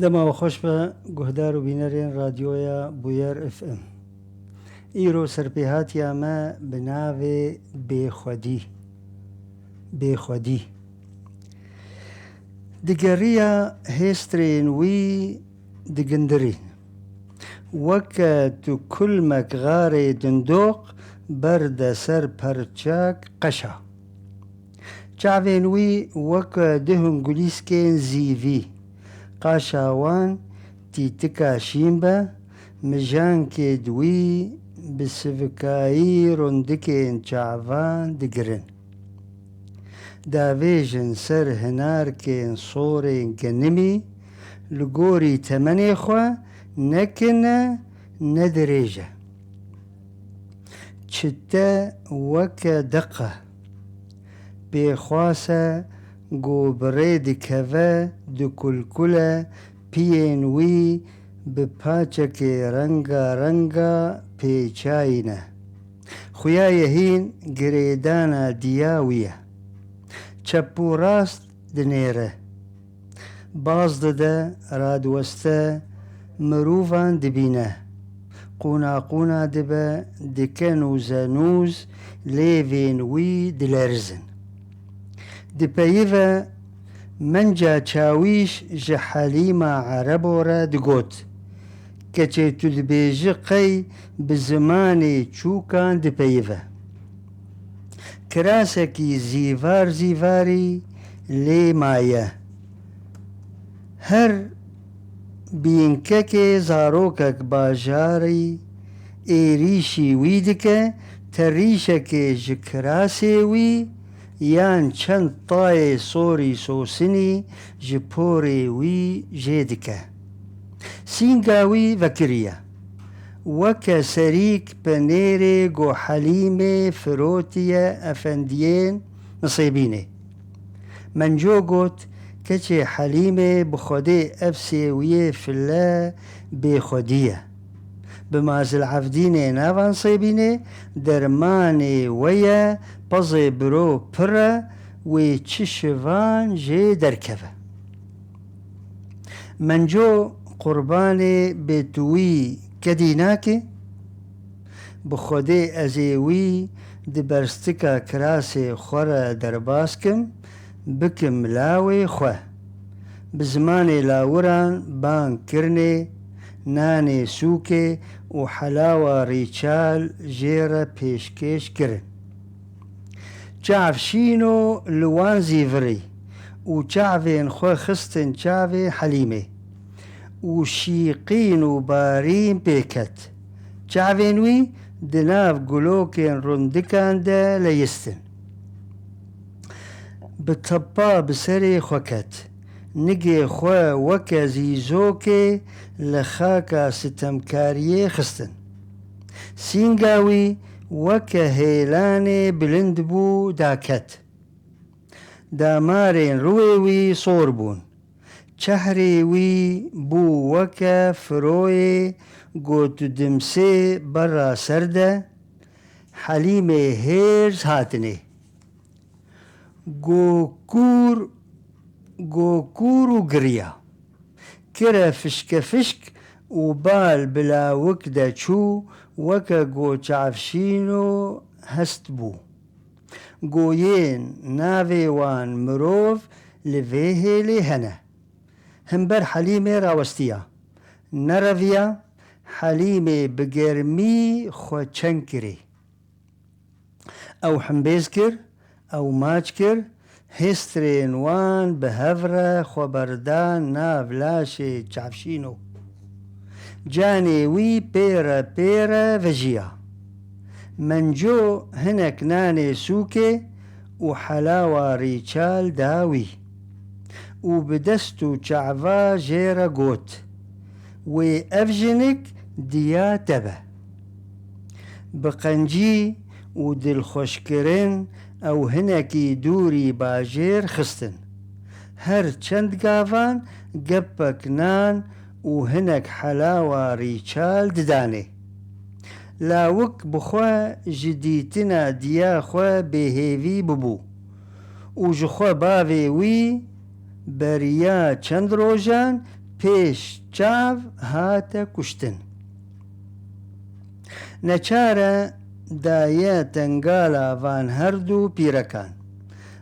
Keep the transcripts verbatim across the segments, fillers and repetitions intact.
Dema we xweş be, guhdar û bînerên Radyoya Bûyer F M. Îro serpêhatiya me bi navê Bêxwedî. Bêxwedî. Digeriya hêstrên wî digindirîn. Weke tu kulmek xarê dindoq berde ser perçek qeşa. Çavên wî weke du hingulîskên zîvî, qaşa wan tîtika şîn be, mijankê di wî bi sivikayî rundikên çavan digirin. Davêjin ser hinarkên sorên genimî, li gorî temenê xwe ne kin e, ne dirêj e. Çite weke deq e. Pêxwas e ku bi rê dikeve, dikulkule, piyên wî bi paçekê rengarenga pêçayî ne. Xuya ye hîn girêdana diya wî ye. Çep û rast dinêre. Baz dide, radiweste, mirovan dibîne. Qûna qûna dibe, dike nûzenûz, lêvên wî dilerizin. Dipeyive, Menca Çawîş ji Helîma Erebo re digot, Keçê tu dibêjî qey bi zimanê çûkan dipeyive. Kirasekî zîvar zîvarî lê maye. Her bînkekê zarokek bajarî êrîşî wî dike, terîşekê ji kirasê wî yan çend tayê sorî sosinî ji porê wî jê dike. Sînga wî vekiriye. Weke serîk penêrê ku Helîmê firotiye efendiyên Nisêbînê. Menco got, Keçê Helîmê bi Xwedê ev sêwiyê file bêxwedî ye. Bi Mazil Evdînê nava Nisêbînê dermanê we ye, pezê biro pir e, wê çi şivan jê derkeve. Menco qurbanê bêtûyî kedî nake? Bi Xwedê ez ê wî di berstika kirasê xwe re derbas kim, bikim lawê xwe. Bi zimanê lawiran bang kirinê, nanê sûkê û helawa rîçal jê re pêşkêş kirin. Çav şîno li wan zîvirî û çavên xwe xistin çavê Helîmê û şîqîn û barîn pê ket. Çavên wî di nav gulokên rundikan de leyistin. Bi tepa bi serê xwe ket. Nigê xwe weke zîzokê li xaka sitemkariyê xistin. Sînga wî weke hêlanê bilind bû daket. Damarên rûyê wî sor bûn. Çehrê wî bû weke firoyê ku tu dimsê berra ser de, Helîmê hêrz hatinê. Go kûr, go kûr û giriya. Kire fişke fişk û bal bi lawik de çû, weke go çavşîno hest bû. Goyên navê wan mirov li vê hêlê hene. Himber Helîmê rawestiya. Nereviya, Helîmê bi germî xwe çeng kirê. Ew himbêz kir, ew maç kir, hêstrên wan bi hev re xwe berdan nav laşê çavşîno. Canê wî pê re pê re vejiya. Menco hinek nanê sûkê û helawa rîçal da wî û bi dest û çava jê re got, Wê ev jinik diya te be. Bi qencî û dilxweşkirin ew hinekî dûrî bajêr xistin. Her çend gavan gepek nan û hinek helawa rîçal didanê. Lawik bi xwe ji dîtina diya xwe bêhêvî bibû û ji xwe bavê wî beriya çend rojan pêş çav hate kuştin. Neçare daye tengala van herdu pîrekan.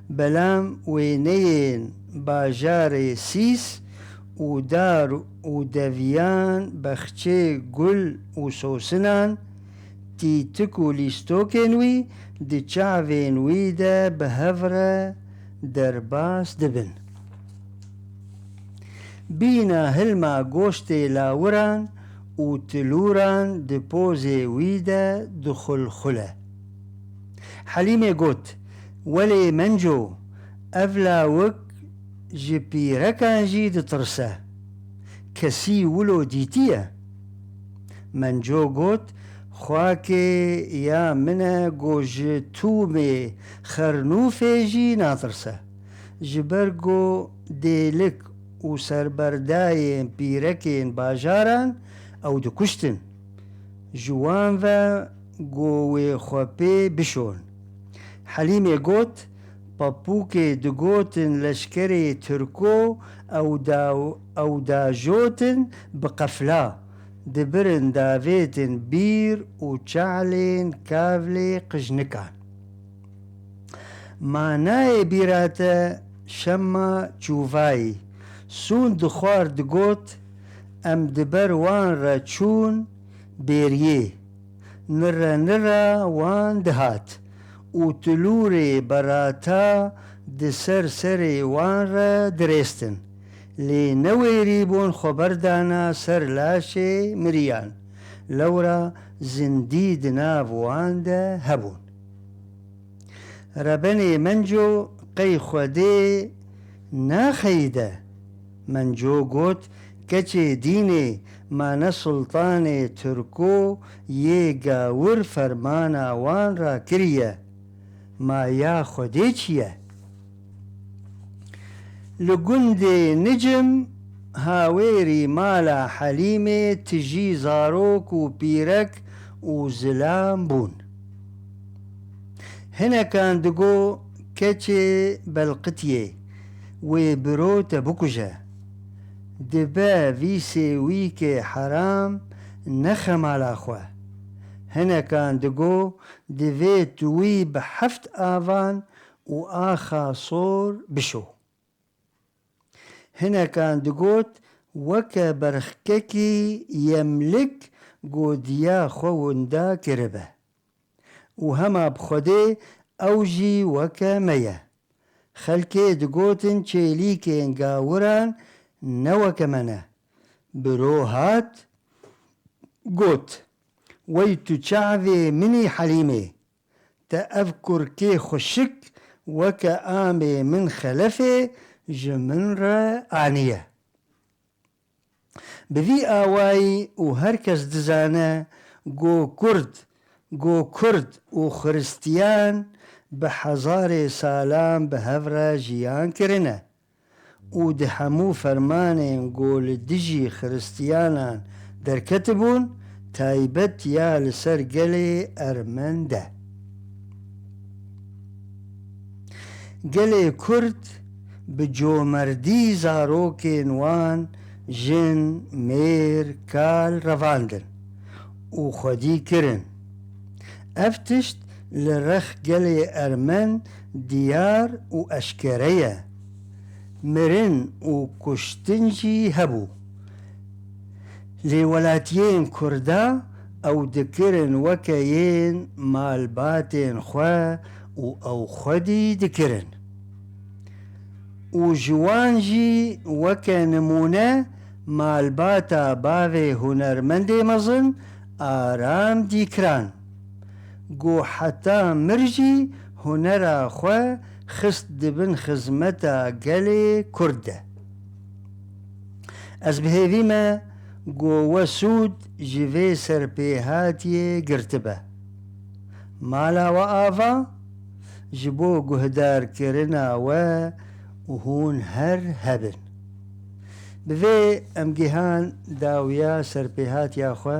Belam wêneyên bajarê sîs û dar û deviyan, bexçê gul û sosinan, tîtik û lîstokên wî di çavên wî de bi hev re derbas dibin. Bîna hilma goştê lawiran û tilûran di pozê wî de dixulxule. Helîmê got, "Welê Menco, ev lawik ji pîrekan jî ditirse. Kesî wilo dîtiye?" Menco got, "Xwakê ya min e, go ji tûmê xernûfê jî natirse. Ji ber go dêlik û serberdayên pîrekên bajaran ew dikuştin. Ji wan ve go wê xwe pê bişon." Helîmê got, "Papûkê digotin leşkerê Tirko ew da-, ew dajotin bi qefla, dibirin davêtin bîr û çalên kavlê qijnikan." Ma nayê bîra te şema çûvayî, sûn dixwar digot, em di ber wan re çûn bêriyê. Nire nire wan dihat û tilûrê berata di ser serê wan re dirêstin. Lê newêrîbûn xwe berdana ser laşê miriyan. Lewra zindî di nav wan de hebûn. Rebenê Menco qey Xwedê naxeyide. Menco got, "Keçê dînê, ma ne Sultanê Tirko yê gawir fermana wan rakiriye. Ma ya Xwedê çi ye?" Li gundê Nicim hawêrî mala Helîmê tijî zarok û pîrek û zilam bûn. Hinekan digo, "Keçê Belqitiyê, wê biro te bikuje. Dibe vî sêwîkê heram nexe mala xwe." Hinekan digo, "Divê tu wî bi heft avan û axa sor bişo." Hinekan digot, "Weke berxkekî yemlik godiya xwe winda kiribe. Û hema bi Xwedê ew jî weke me ye." Xelkê digotin, "Çêlîkên gawiran ne weke me ne." Biro hat, got, "Wey tu çavê min î Helîmê. Te ev kurkê xweşik weke amê min xelefê ji min re aniye." Bi vî awayî û her kes dizane, go Kurd, go Kurd û Xiristiyan bi hezarê salan bi hev re jiyan kirine û di hemû fermanên ku li dijî Xiristiyanan derketibûn, taybet ya li ser gelê Ermen de. Gelê Kurd bi comerdî zarokên wan, jin, mêr, kal revandin û xwedî kirin. Ev tişt li rex gelê Ermen diyar û eşkere ye. Mirin û kuştin jî hebû. Lê welatiyên Kurda ew dikirin weke yên malbatên xwe û ew xwedî dikirin. Û ji wan jî weke nimûne malbata bavê hunermendê mezin Aram Dîkran, ku heta mir jî hunera xwe xist di bin xizmeta gelê Kurd de. Ez bi hêvî me ku we sûd ji vê serpêhatiyê girtibe. Mala we ava ji bo guhdarkirina we û hûn her hebin. Bi vê em gihan dawiya serpêhatiya xwe.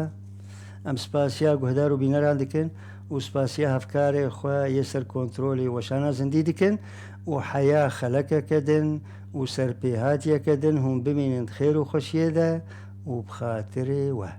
Em spasiya guhdar û bîneran dikin û spasiya hevkarê xwe yê ser kontrolê weşana zindî dikin û heya xelekeke din û serpêhatiyeke din hûn bimînin di xêr û xweşiyê de û bi xatirê we.